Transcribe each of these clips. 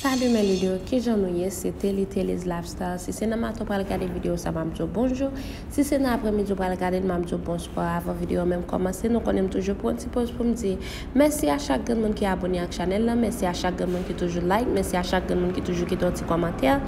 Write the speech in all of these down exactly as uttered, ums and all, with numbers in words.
Salut mes leaders, kijan nou ye? Se Telly, Telly's Lifestyle. Si se nan maten w pral gade videyo sa, m ap di w bonjou. Si se nan apremidi w pral gade l, m ap di w bonswa. Avan videyo a menm kòmanse, nou konnen m toujou pran yon ti poz pou m di mèsi a chak grenn moun ki abone ak chanèl la, mèsi a chak grenn moun ki toujou like, mèsi a chak grenn moun ki toujou kite yon ti kòmantè,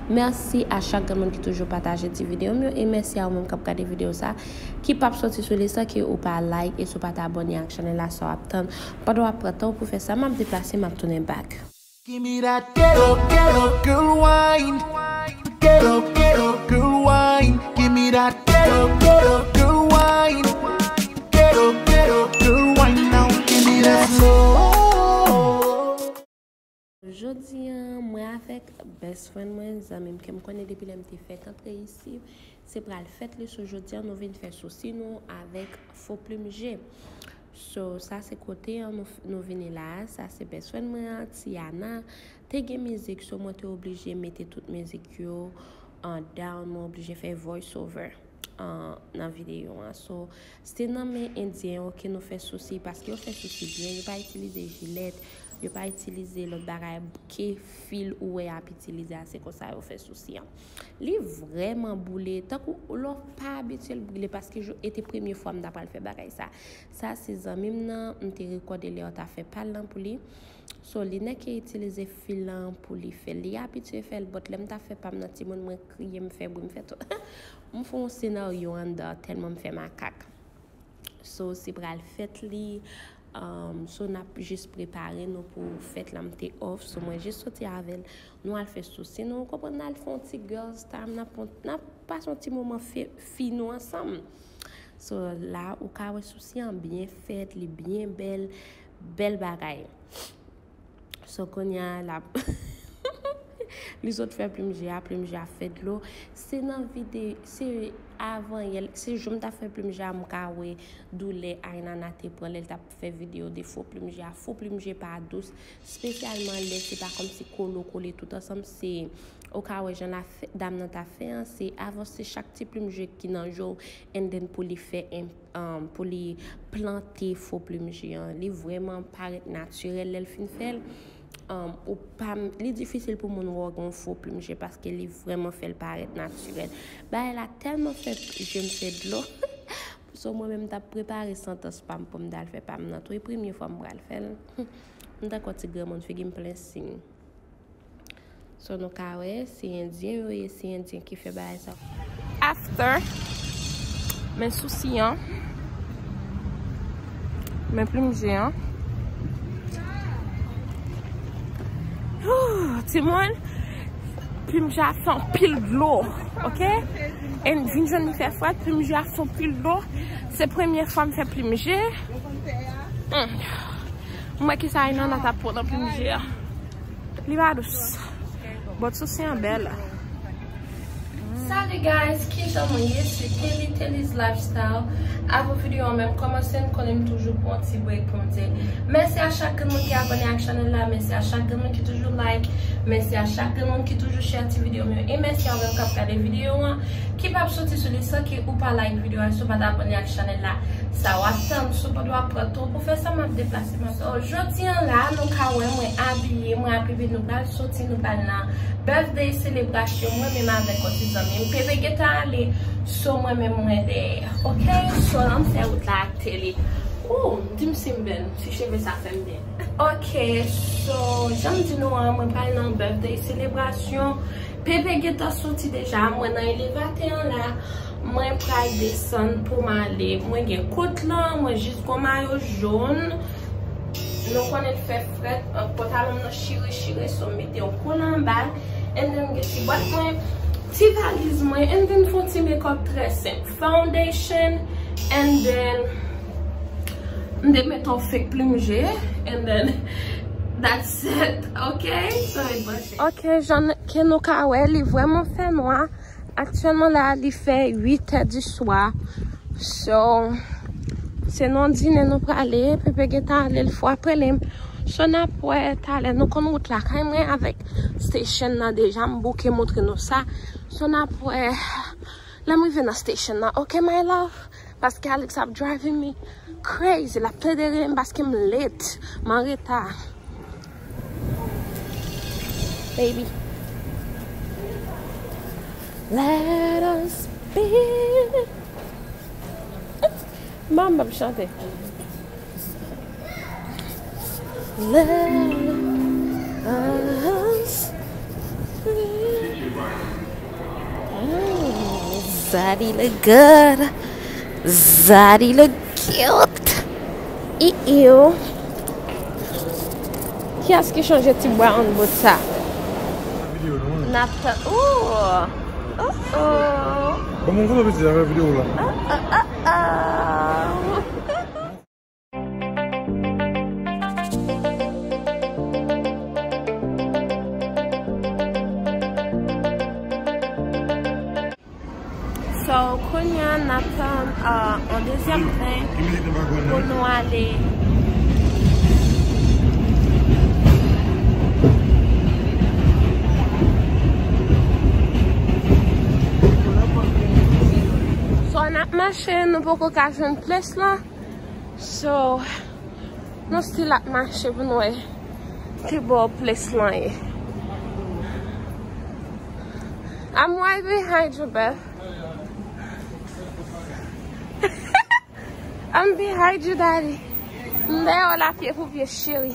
mèsi a chak grenn moun ki toujou pataje ti videyo m yo, e mèsi a ou menm k ap gade videyo sa, ki p ap soti sou li san ke ou pa like, e si w pa t abone ak chanèl la, sa w ap tann? Pandan w ap pran tan w pou fè sa, m ap deplase, m ap tounen back. Give me that ghetto, ghetto, girl wine. Ghetto, ghetto, girl wine. Give me that ghetto, ghetto, girl wine. Ghetto, ghetto, girl wine now. Give me that slow. Jodi a, mwen avèk best friend mwen, zanmi m ke m konnen depi lè m te fèk antre isi, se pral fèt li. So jodi a, nou vin fè sousi nou avèk fo plim je. So, sa se kote an nou, nou vini la a. Sa se best friend mwen an, Tiana. Te gen mizik, so mwen te oblije mete tout mizik yo an down, mwen oblije fè voice over an, nan videyo an. So, se nan men endyen yo ke nou fè sousi, paske yo fè sousi byen, yo pa itilize jilèt, yo pa itilize lòt bagay ke fil ou wè y ap itilize a, se konsa yo fè sousi an. Li vrèman boule, tankou lè w pa abitye l boule, paske e te premye fwa m ta pral fè bagay sa. Sa se zanmi m nan, m te rekòde lè yo ta fè pa l lan pou li. So, li nèk ke itilize fil lan pou li fè l. Li abitye fè l, but lè m ta fè pa m nan timoun, mwen kriye, m fè bri, m fè tout. M fè yon senaryo anndan, tèlman m fè makak. So, se pral fèt li. Um, so, n ap jis prepare nou pou fèt la. M te off, so mwen jis soti avè l. Nou al fè sousi, nou konprann, n al fè yon ti girls time, n ap, n ap pase yon ti moman fi, fi nou ansanm. So, la, ou ka wè sousi an byen fèt, li byen bèl, bèl bagay. So, kounye a, l ap, li sot fè plim je a, plim je a fè dlo. Se nan vide, se avan yè, se jou m ta fè plim je a, m ka wè doulè Aynana te pran lè l t ap fè videyo de fo plim je a. Fo plim je pa dous, espesyalman lè se pa kòmsi kole w kole tout ansanm, se, ou ka wè jan la fè, dam nan ta fè an, se avanse chak ti plim je ki nan je w, and then pou li fè en, um, pou li plante fo plim je an. Li vrèman parèt natirèl lè l fin fè l. Um, ou pa, li difisil pou moun wè w gen yon fo plim je paske li vrèman fè l parèt natirèl. Bagay la tèlman fè je m fè dlo. So, mwen menm, m t ap prepare santans pa m pou m t al fè pa m nan tou. E premye fwa m pral fè l. M tankou ti granmoun, figi m plen siy. So, nou ka wè, se endyen yo ye, se endyen ki fè bagay sa. After, men sousi an, men plim je an. Whew, timoun, plim je a fè anpil dlo, ok? And vin jwenn li fè frèt, plim je a fè anpil dlo. Se premye fwa m fè plim je. Hmm. M wè kisa Aynana t ap pran nan plim je a. Li pa dous. But sousi an bèl. Salut guys, kijan nou ye? Se Telly, Telly's Lifestyle. Avan videyo an menm kòmanse, m konnen m toujou pran yon ti break pou m di mèsi a chak grenn moun ki abone ak chanèl la, mèsi a chak grenn moun ki toujou like, mèsi a chak grenn moun ki toujou share ti videyo m yo, e mèsi a ou menm k ap gade videyo an, ki p ap soti sou li san ke ou pa like videyo a, si w pa t abone ak chanèl la, sa w ap tann? So pandan w ap pran tan w pou fè sa, m ap deplase, m ap... So, jodi an la, nou ka wè mwen abiye, mwen abiye, nou pral soti, nou pral nan birthday celebration, mwen menm avèk yon ti zanmi m. Pepe gentan ale, so mwen menm mwen dèyè. Ok, so, ann fè wout la ak Telly. Ooh, di m si m bèl, si cheve sa fè m byen. Ok, so, jan m di nou an, mwen pral nan yon birthday celebration. Pepe gentan soti deja, mwen nan elevatè an la. Mwen pral desann pou m ale. Mwen gen kot lan, mwen jis gon mayo jòn. Nou konnen l fè frèt, pantalon m nan chire chire, so m mete yon kòl anba l. And then m gen ti bwat mwen, ti valiz mwen, and then fon ti makeup trè senp. Foundation, and then m te mete yon fake plim je, and then that's it, ok? So, ret branche. Ok, jan ke nou ka wè, li vrèman fè nwa. Aktyèlman la, li fè uit è di swa. So, se nan dine nou prale, Pepe gentan ale, l frape li. So, n ap wè talè, nou konn wout lakay mwen avèk station nan deja, m bouke montre nou sa. So, n ap wè, lè m rive nan station nan, ok, my love? Paske Alex ap driving me crazy, l ap plede rele m paske m late, m an reta. Baby. Let us be. Manman m ap chante. Let us be. Mm, Zaddy look good. Zaddy look cute. Iyo. Kiyès ki chanje ti brown boot sa? Videyo nou an. N ap tan. Ooh. Oh, oh. Bon, mwen konn piti avè videyo la. Oh, oh, oh, oh. So, kounye a n ap tann, uh, yon dezyèm tren pou nou ale. So, n ap mache, nou poko ka jwenn ples lan. So, nou still ap mache pou nou wè ki bò ples lan ye. I'm right behind you, babe. I'm behind you, daddy. M dèyè w la pye pou pye, cheri.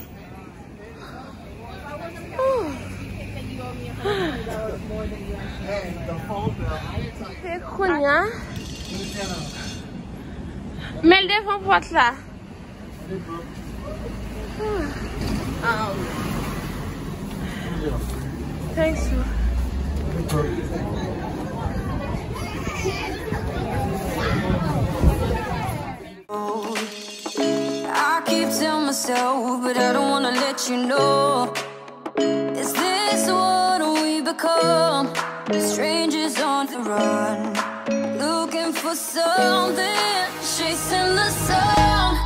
E kounye a, men l devan pòt la. Thanks, ma. I keep telling myself, but I don't wanna let you know. Is this what we become? Strangers on the run, looking for something, chasing the sun.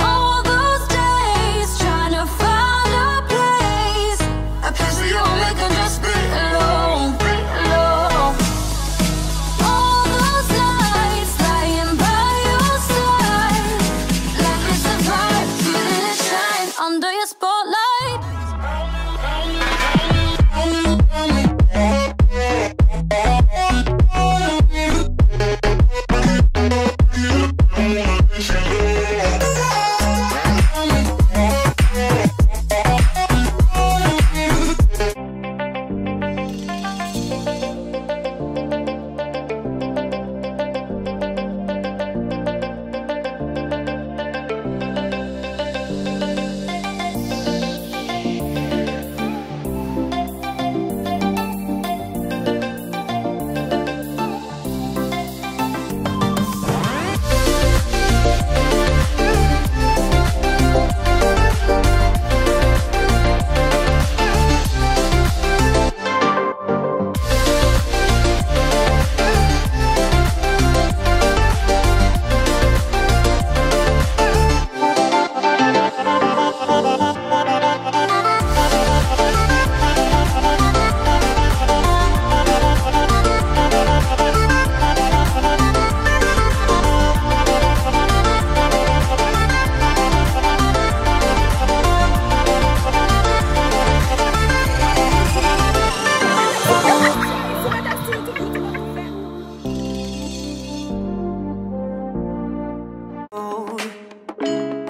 All those days trying to find a place, a place where you and me can just be alone, be alone. All those nights lying by your side, like it's a crime, feeling it shine under your spotlight.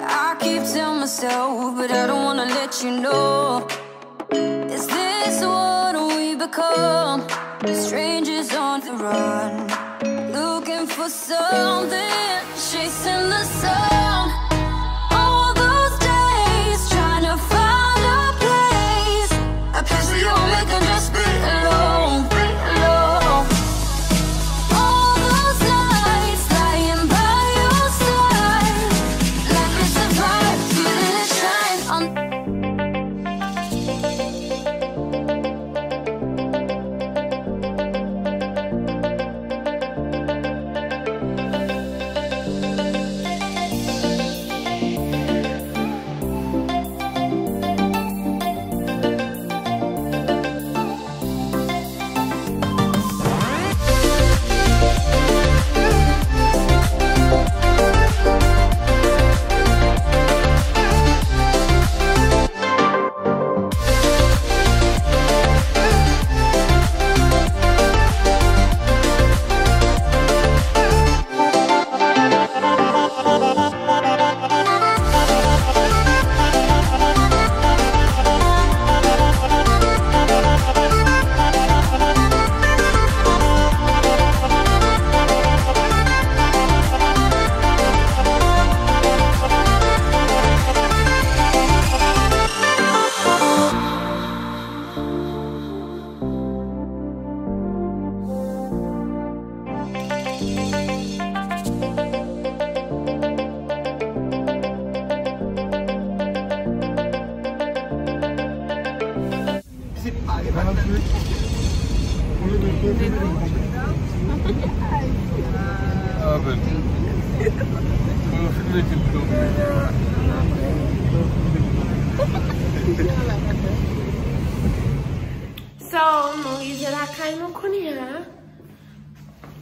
I keep telling myself, but I don't wanna let you know. Is this what we become? Strangers on the run, looking for something, chasing the sun. All those days trying to find a place, a place where you and me can just be alone, be alone. All those nights lying by your side, like it's a crime, feeling it shine on. So, nou rive lakay nou kounye a.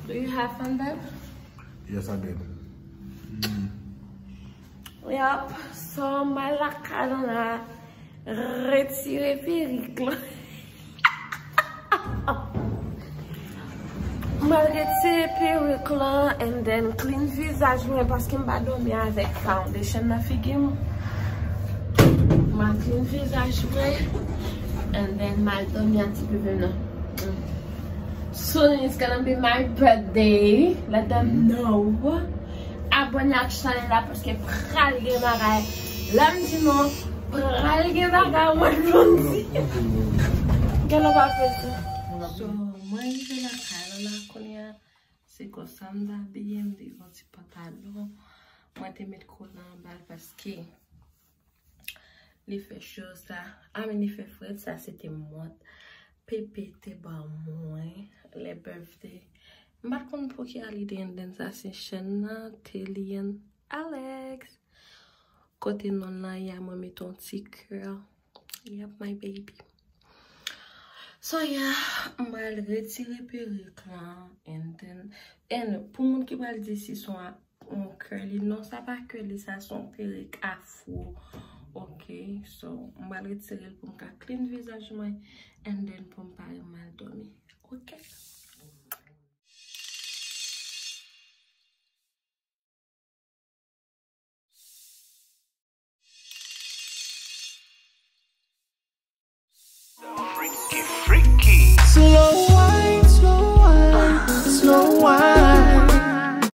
Do you have fondant? Yes, I did. Yep. So, m al lakay la, retire perik la. M al retire perik la and then clean vizaj mwen paske m pa dòmi avèk foundation nan figi m. M al clean vizaj mwen and then m al dòmi a ti bebe m nan. Soon it's gonna be my birthday. Let them know. Abòne ak chanèl la paske pral gen bagay. Lè m di nou, pral gen bagay mwen konn di. Gèlè pa fè sa. So, mwen rive lakay la la kounye a. Se konsa m t abiye, m te gen yon ti pantalon. Mwen te met kolan anba l paske li fè cho sa. I mean, li fè frèt sa, se te mont. Pepe te ban mwen lè bèf te. M pa t konn poukisa li te anndan sa, se chèn nan, Telien Alex. Kote non lan ye a, mwen met yon ti kè. Yep, my baby. So, yeah, m pral retire perik lan, and then, and pou moun ki pral di si se yon, yon curly, non, sa pa curly, sa se yon perik afro. Ok, so, m pral retire l pou m ka clean vizaj mwen, and then pou m pare m al dòmi. Ok?